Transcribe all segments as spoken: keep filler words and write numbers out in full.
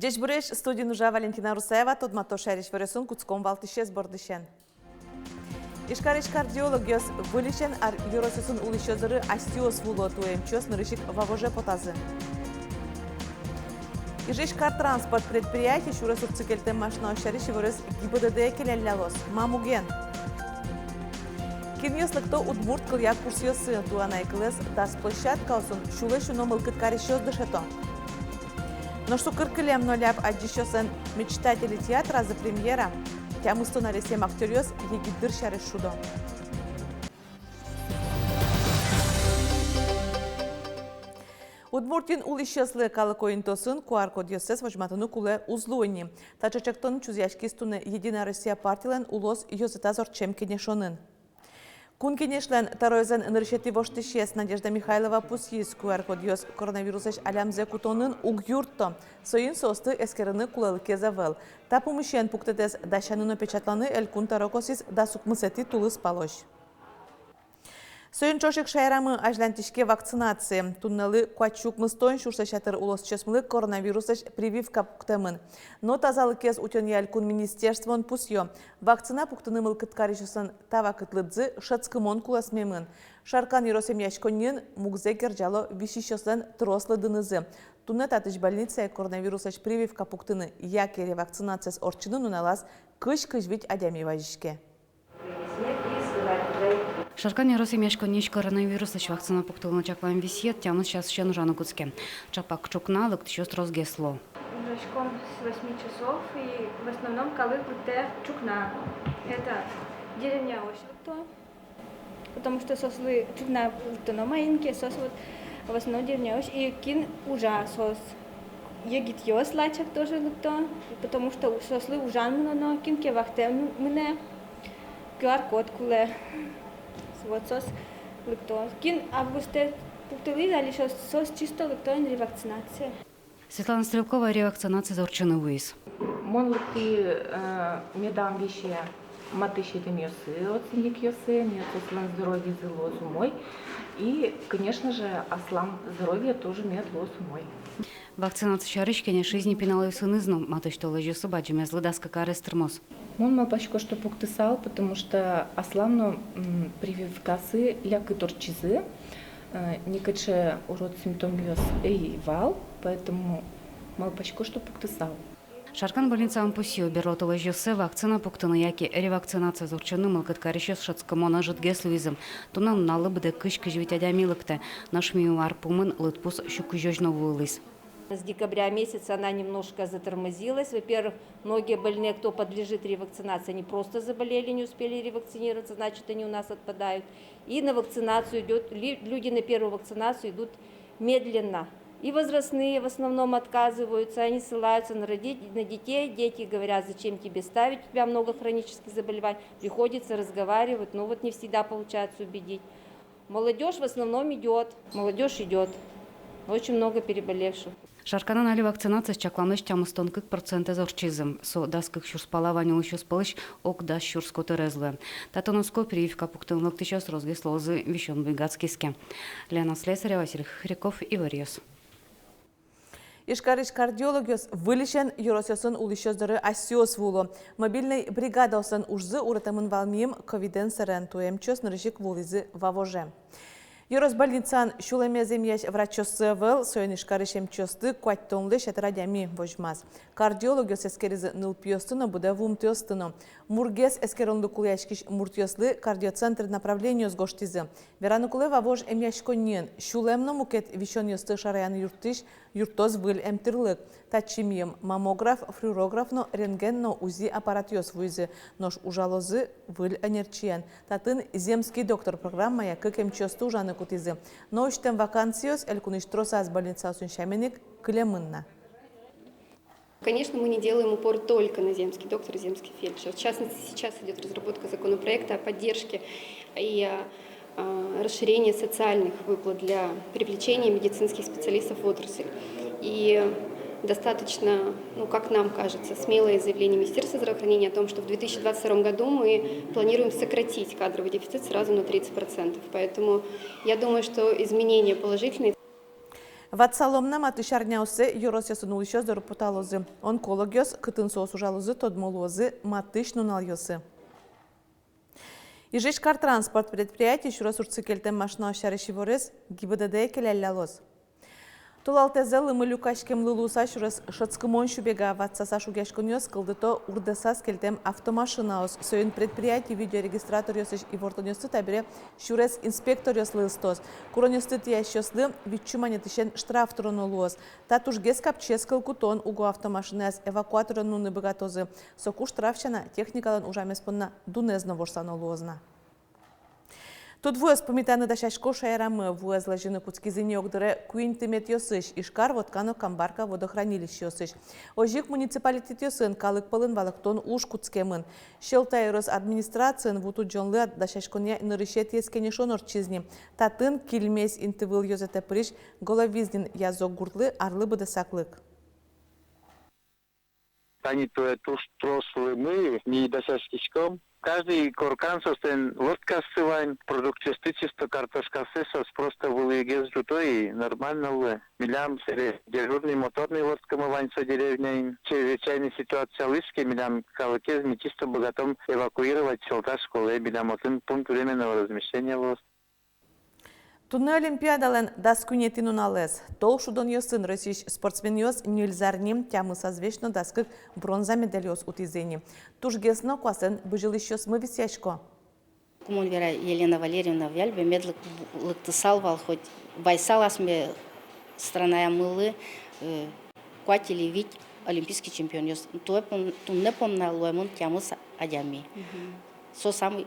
Ӟечбуресь! Студиын ужа Валентина Русаева. Тодмато шаерысь иворъёсын. Кутском валтӥсез бордысен. Ижкарысь кардиологъёс выльысен ар ёросъёсын улӥсьёс доры асьсэос вуыло. Туэ эмчиос нырысь ик Вавоже потазы. Ижысь кар транспорт предприятие сюрес урдсы кельтэм машинаос сярысь иворез ГИБДД-е келяллялоз. Ма муген? Кинъёс лыкто удмурт кылъя курсъёсы? Туэ анай кылэз дас площадкаосын сюлэсь уно мылкыд карисьёс дышето. Нош сукыр кылем но ляб адӟисьёслэн «Мечтатели» театразы премьера. Тямыстон аресъем актёръёс егит дыр сярысь шудо. Удмуртиын улӥсьёслы калыко интыосын QR-кодъёссэс возьматыны кулэ уз луы ни. Таӵе ӵектон чузъяськиз туннэ «Единая Россия» партилэн улос ёзэтаз ортчем кенешонын. Кун Кенешлэн тӧроезлэн нырысетӥ воштӥсез Надежда Михайлова пусйиз: QR-кодъёс коронавируслэсь алямзэ кутонын уг юртто, соин соосты эскерыны кулэлыкез ӧвӧл. Та пумысен пуктэтэз дасяны но печатланы Элькун тӧро косӥз дас укмысэтӥ тулыспалозь. Соин ӵош ик шаерамы азьланьтӥське вакцинация. Туннэлы куать сю укмыстон сюрслэсь ятыр улосчиосмылы коронавируслэсь прививка пуктэмын. Но тазалыкез утёнъя элькун министерствоын пусйо: вакцина пуктыны мылкыд карисьёслэн та вакыт лыдзы шӧдскымон кулэсмемын. Шаркан ёрос эмъяськонниын мугзэ герӟало висисьёслэн трос лыдынызы. Туннэ татысь больницае коронавируслэсь прививка пуктыны яке ревакцинациез ортчыны нуналаз кызь-кызь вить адями вазиське. Шаркан ёрос эмъяськонниысь коронавируслэсь вакцина пуктылыны чаклам висъет тямыс часысен ужаны кутске. Ӵапак ӵукна лыктӥсьёс тросгес луо. Ужаськом с восьми часов, и в основном калык лыктэ ӵукна. Это деревняозь лыкто, потому что соослы ӵукна лыктоно маин ке, соос вот в основном деревняозь, и кин ужа, соос егитъёс лачак тоже лыкто, потому что соослы ужан мыноно, кин ке вахтэ мынэ, QR-код кулэ. Вот соос лыкто. Кин августэ пуктылӥз, али соос, соос чисто лыкто ини ревакцинация. Светлана Стрелкова ревакцинациез ортчыны вуиз. Мон лыктӥ, э, медам висе матысь адямиосы, родственникъёсы, мед соослэн здоровьезы луоз умой. И, конечно же, аслам здоровье тоже мед луоз умой. Вакцинация сярысь кенешиз ни пиналъёсыныз но. Матысь толэзьёсы бадӟымезлы дас кык арес тырмоз. Мон малпасько, что пуктысал, потому что аслам но, м, прививкаосы лякыт ортчизы, э, никыӵе урод симптомъёс ӧй вал, поэтому малпасько, что пуктысал. Шаркан больницаын пусйо: берло толэзьёсы вакцина пуктыны яке ревакцинациез ортчыны мылкыд карисьёс шӧдскымон ӧжытгес луизы. Туннэ нуналлы быдэ кызь-кызь вить адями лыктэ, нош миым ар пумын лыдпус сю кызёзь но вуылӥз. С декабря месяца она немножко затормозилась. Во-первых, многие больные, кто подлежит ревакцинации, они просто заболели, не успели ревакцинироваться, значит, они у нас отпадают. И на вакцинацию идёт, ли-, люди на первую вакцинацию идут медленно. И возрастные в основном отказываются, они ссылаются на родить-, на детей. Дети говорят: «Зачем тебе ставить, у тебя много хронических заболеваний». Приходится разговаривать, но вот не всегда получается убедить. Молодёжь в основном идёт. Молодёжь идёт. Очень много переболевших. Шарканын али вакцинациез чакламлэсь тямыстон кык процентэз ортчизы. Со дас кык сюрс пала вань улӥсьёс пӧлысь ог дас сюрс котырез луэ. Татын оско: прививка пуктыны лыктӥсьёс тросгес луозы, висён буйгатскиз ке. Лена Слесарева, Василий Хохряков, «Иворъёс». Ижкарысь кардиологъёс выльысен ёросъёсын улӥсьёс доры асьсэос вуыло. Мобильной бригадаослэн ужзы уретэмын вал миым ковидэн сэрен. Туэ эмчиос нырысь ик вуылӥзы Вавоже. Ёрос больницаын сюлэмез эмъясь врачъёссы ӧвӧл, соин Ижкарысь эмчиосты куатьтонлэсь ятыр адями возьмаз. Кардиологъёс эскеризы нылпиосты но, быдэ вуымтэосты но. Мургес эскеронлы кулэяськись муртъёслы кардиоцентр направлениос гожтӥзы. Вераны кулэ, Вавож эмъяськонниын сюлэм но мукет висёнъёсты шараяны юрттӥсь юрттоз выль эмтӥрлык. Татчы миым маммограф, флюорограф но, рентген но, УЗИ аппаратъёс вуизы, нош ужалозы выль ӧнерчиен. Татын «Земский доктор» программая кык эмчиосты ужаны кутӥзы. Но усьтэм вакансиос элькунысь тросаз больницаосын сямен ик кылемын на. Конечно, мы не делаем упор только на «Земский доктор» и «Земский фельдшер». В частности, сейчас идёт разработка законопроекта о поддержке и, а, расширении социальных выплат для привлечения медицинских специалистов в отрасль. И достаточно, ну, как нам кажется, смелое заявление Министерства здравоохранения о том, что в две тысячи двадцать втором году мы планируем сократить кадровый дефицит сразу на тридцать процентов. Поэтому я думаю, что изменения положительные. Ватсалом на: матысь арняоссэ ёросъёсын улӥсьёс доры поталозы онкологъёс. Кытын соос ужалозы, тодмо луозы матысь нуналъёсы. Ижысь кар транспорт предприятие сюрес урдсы кельтэм машинаос сярысь иворез ГИБДД-е келяллялоз. Толалтэ лымы люкаськемлы луыса сюрес шӧдскымон сюбега. Ватсаса шугъяськонъёс кылдыто урдэсаз кельтэм автомашинаос. Соин предприятие видеорегистраторъёсысь ивортонъёсты табере сюрес инспекторъёслы ыстоз. Куронъёсты тӥясьёслы витьсю манетысен штраф тыроно луоз. Та тужгес капчиез кыл кутон уго. Автомашинаез эвакуаторен нуыны быгатозы. Соку штраф сяна техникалэн ужамез понна дунэз но ворсано луоз на. Тудвуэз пумитаны дасясько шаерамы. Вуэз лэзьыны кутскизы ни огдыре куинь тыметъёсысь: Ижкар, Вотка но Камбарка водохранилищеосысь. Озьы ик муниципалитетъёсын калык пӧлын валэктон уж кутскемын. Сьӧлта ёрос администрациын ву тудӟонлы дасяськонъя нырысетӥез кенешон ортчиз ни. Татын кильмезь интывыл ёзэтэ пырись Головизнин Язок гуртлы арлы быдэ саклык. Тани туэ туж трос лымы, ми дасяськиськом. Каждый коркан соослэн лодкаоссы вань, продуктъёсты, чисто картошкаоссы соос просто вылӥгес ӝуто и нормально луэ. Милям собере дежурный моторный лодкамы вань со деревняын. Чрезвычайной ситуация луиз ке, милям калыкез ми чисто быгатом эвакуировать Сьӧлта школае, милям отын пункт временного размещения луоз. Туннэ Олимпиадалэн дас куинетӥ нуналэз. Тол шудонъёсын Россиысь спортсменъёс ньыль зарни, тямыс азвесь но дас кык бронза медальёс утӥзы ни. Тужгес но куасэн бызьылӥсьёсмы висъясько. Ку мон вера, Елена Валерьевна, вяль бен мед лык-, лыктысал вал, хоть вайысал асме странаямылы, э, куать или вить олимпийский чемпионъёс. Туэ пон-, туннэ понна луэмын тямыс адями. Мгм. Со самый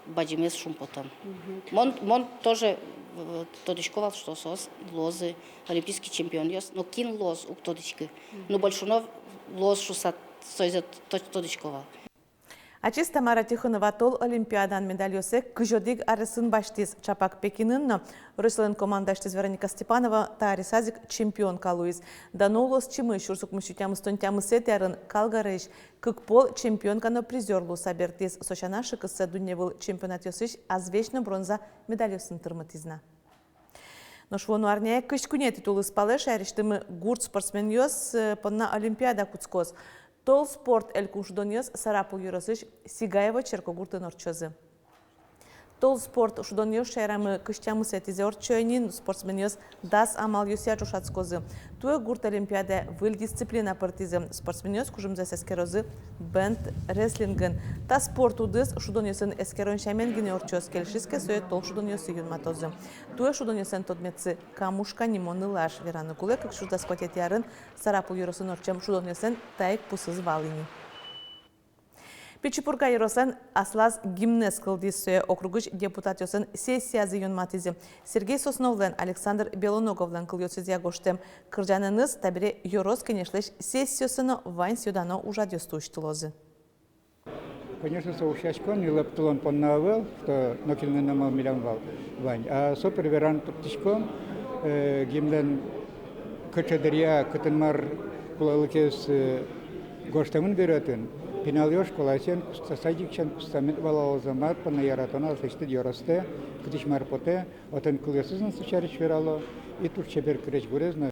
бадӟымез шумпотон. Мгм. Мон, мон тоже, э, тодӥсько вал, что соос луозы олимпийский чемпионъёс, но кин луоз, уг тодӥськы. Мгм. Но большинство луоз шуса, соизэ то-, тодӥсько вал. Ачиз Тамара Тихонова тол Олимпиадаын медальёссэ кызь одӥг аресын басьтӥз. Чапак Пекинын но Россилэн командаысьтыз Вероника Степанова та аресаз ик чемпионка луиз. Дано улосчимы сюрс укмыссю тямыстон тямысэтӥ арын Калгариысь кык пол чемпионка но призёр луыса бертӥз. Со сяна, шыкыссэ дунневыл чемпионатъёсысь азвесь но бронза медальёсын тырмытӥз на. Нош вуоно арняе кызь куинетӥ тулыспалэ шаерысьтымы гурт спортсменъёс, э, понна Олимпиада кутскоз. Тол спорт элькун шудонъёс Сарапул ёросысь Сигаево черкогуртын ортчозы. Тол спорт шудонъёс шаерамы кызь тямысэтӥзэ ортчо ини. Спортсменъёс дас амалъёсъя ӵошатскозы. Туэ гурт олимпиадае выль дисциплина пыртӥзы. Спортсменъёс кужымзэс эскерозы бенд-рестлингын. Та спорт удыс шудонъёсын эскерон сямен гинэ ортчоз. Кельшиз ке, сое тол шудонъёсы юнматозы. Туэ шудонъёслэн тодметсы «Камушка» нимо нылаш. Вераны кулэ, кык сюрс дас куатетӥ арын Сарапул ёросын ортчем шудонъёслэн та ик пусыз вал ини. Пичи Пурга ёрослэн аслаз гимнэз кылдӥз. Сое округысь депутатъёслэн сессиязы юнматӥзы. Сергей Сосновлэн, Александр Белоноговлэн кылъёсызъя гожтэм кырӟанэныз табере ёрос кенешлэсь сессиосы но вань сӥё-дано ужрадъёсты усьтылозы. Конечно, со усьтӥськон но лэптылон понна ӧвӧл, что нокинлэн но амал милям вал, вань. А со пыр вераны турттӥськом, э, гимнлэн кыӵе дыръя, кытын мар кулэлыкез, э, гожтэмын бере отын, пиналъёс школаысен куста, садикысен куста мед валалозы, мар понна яратоно аслэсьтыд ёростэ, кытысь мар потэ, отын кылъёсыз но со сярысь верало, и туж чебер крезьгурез но.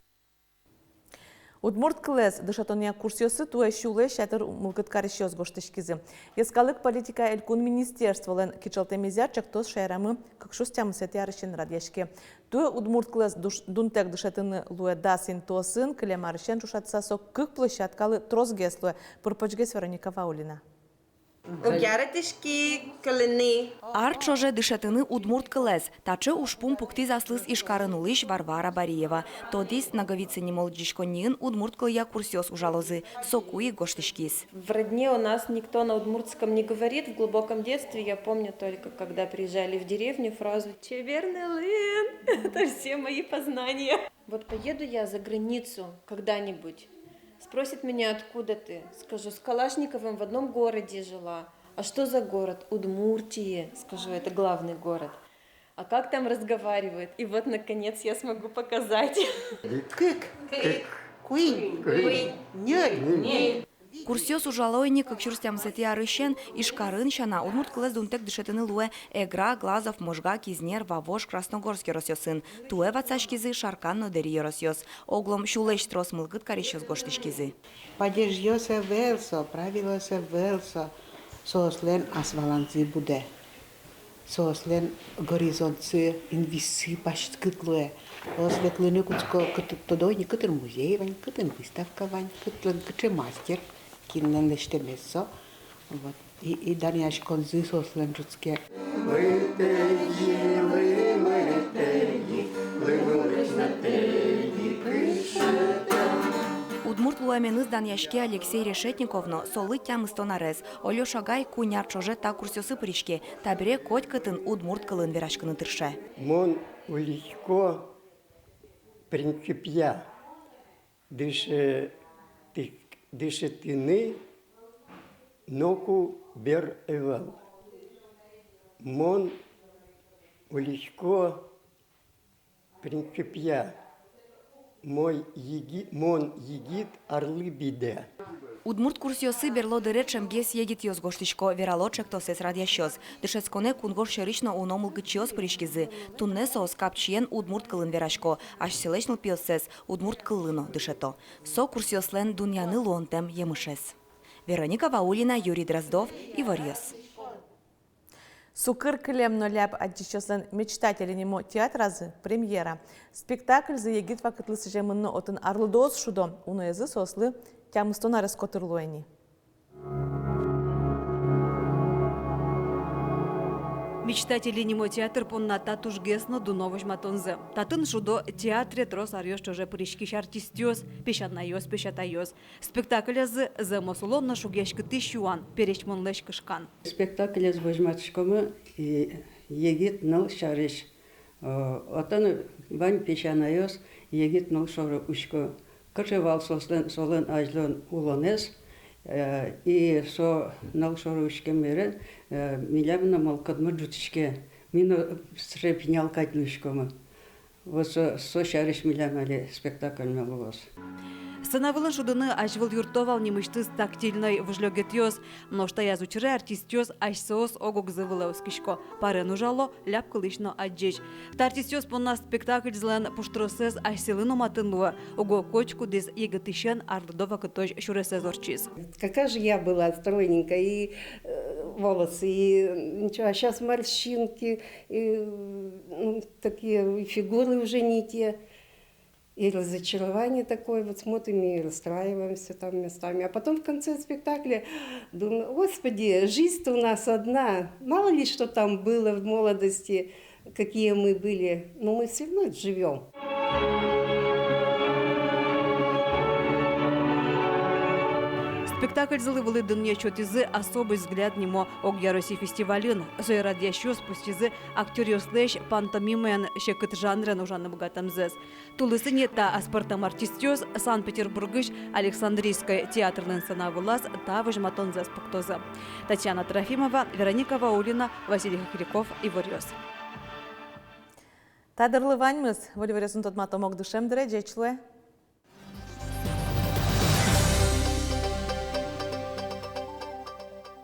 Удмурт кылэз дышетонъя курсъёсы туэ сюлэсь ятыр мылкыд карисьёс гожтӥськизы. Йӧскалык политикая элькун министерстволэн кичӧлтэмезъя ӵектос шаерамы кык сюрс тямысэтӥ арысен радъяське. Туэ удмурт кылэз душ-, дунтэк дышетыны луэ дас интыосын. Кылем арысен ӵошатыса со кык площадкалы тросгес луэ. Пыр-почгес Вероника Ваулина. Уг яратӥськы кылыны. Ар ӵоже дышетыны удмурт кылэз. Таӵе ужпум пуктӥз аслыз Ижкарын улӥсь Варвара Бариева. Тодӥз, Наговицын нимо лыдӟиськонниын удмурт кылъя курсъёс ужалозы. Соку ик гожтӥськиз. В родне у нас никто на удмуртском не говорит. В глубоком детстве я помню только, когда приезжали в деревню, фразу «Чебер нылын». Это все мои познания. Вот поеду я за границу когда-нибудь. Спросят меня: «Откуда ты?» Скажу: «С Калашниковым в одном городе жила». «А что за город?» «Удмуртия». Скажу: «Это главный город». «А как там разговаривают?» И вот, наконец, я смогу показать. Кык. Кык. Куинь. Куинь. Ньыль. Ньыль. Курсъёс ужало ини кык сюрс тямысэтӥ арысен. Ижкарын сяна, удмурт кылэз дунтэк дышетыны луэ Эгра, Глазов, Можга, Кизнер, Вавож, Красногорск ёросъёсын. Туэ ватсаськизы Шаркан но Дэри ёросъёс. Оглом сюлэсь трос мылкыд карисьёс гожтӥськизы. Падежъёс ӧвӧл со, правилоос ӧвӧл со, соослэн ас валанзы будэ. Соослэн горизонтсы, инвиссы паськыт луэ. Соос ветлыны кутско, кыт-, тодо ини, кытын музей вань, кытын выставка вань, кытын кыӵе мастер, кинлэн лэсьтэмез со. Вот. И, и данъяськонзы соослэн ӝутске. Удмурт луэменыз данъяське Алексей Решетников но, солы тямыстон арес. Олёш агай куинь ар ӵоже та курсъёсы пыриське, табере котькытын удмурт кылын вераськыны тырше. Мон улӥсько принципъя, дышетык-, дышетыны ноку бер ӧвӧл. Мон улӥсько принципъя, мой еги-, мон егит арлы бидэ. Удмурт курсъёсы берло дыре ӵемгес егитъёс гожтӥсько, верало ӵектосэз радъясьёс. Дышетсконэ кунгож сьӧрысь но уно мылкыдчиос пыриськизы. Туннэ соос капчиен удмурт кылын верасько, асьсэлэсь нылпиоссэс удмурт кыллы но дышето. Со курсъёслэн дунъяны луонтэм емышез. Вероника Ваулина, Юрий Дроздов, «Иворъёс». Сукыр кылем но ляб адӟисьёслэн «Мечтатели» нимо театразы премьера. Спектакльзы егит вакытлы сӥземын но, отын арлыдоос шудо, уноезлы соослы тямыстон арес котыр луэ ини. «Мечтатели» нимо театр понна та тужгес но дуно возьматонзы. Татын шудо театре трос аръёс ӵоже пыриськись артистъёс, песянайёс, песятайёс. Спектаклязы зэмос улон но шугъяськытӥсь юан, пересьмонлэсь кышкан. Спектаклез возьматӥськомы и егит ныл сярысь. О, отын вань песянайёс егит ныл шоры учко. Кыӵе вал соослэн, солэн азьлон улонэз, э, и со ныл шоры учкем бере, э, милям но мылкыдмы ӝутӥське, ми но сыӵе пинал кадь луиськомы. Вот со, со сярысь милям али спектакльмы луоз. Сцена вылын шудыны азьвыл юртто вал нимысьтыз тактильной выжлёгетъёс. Нош таяз учыре артистъёс асьсэос ог-огзы вылэ оскисько, парен ужало ляб кылӥсь но адӟись. Та артистъёс понна спектакльзылэн пуштросэз асьсэлы но матын луэ, уго котькудӥз егитысен арлыдо вакытозь сюресэз ортчиз. Какая же я была стройненькая, и, э, волосы, и ничего, а щас морщинки, и, м, такие, и фигуры уже не те, и разочарование такое, вот смотрим и расстраиваемся там местами. А потом в конце спектакля думаю: «Господи, жизнь-то у нас одна, мало ли что там было в молодости, какие мы были, но мы всё равно живём». Спектакльзылы вылӥ дунъет сётӥзы «Особый взгляд» нимо огъя Россия фестивальын. Сое радъясьёс пусйизы актёръёслэсь пантомимаен секыт жанрен ужаны быгатэмзэс. Тулыс ини та аспӧртэм артистъёс Санкт-Петербургысь Александрийской театрлэн сцена вылаз та возьматонзэс пуктозы. Татьяна Трофимова, Вероника Ваулина, Василий Хохряков, «Иворъёс». Та дырлы ваньмыз. Выль иворъёсын тодматом огдышем дыре. Ӟеч луэ.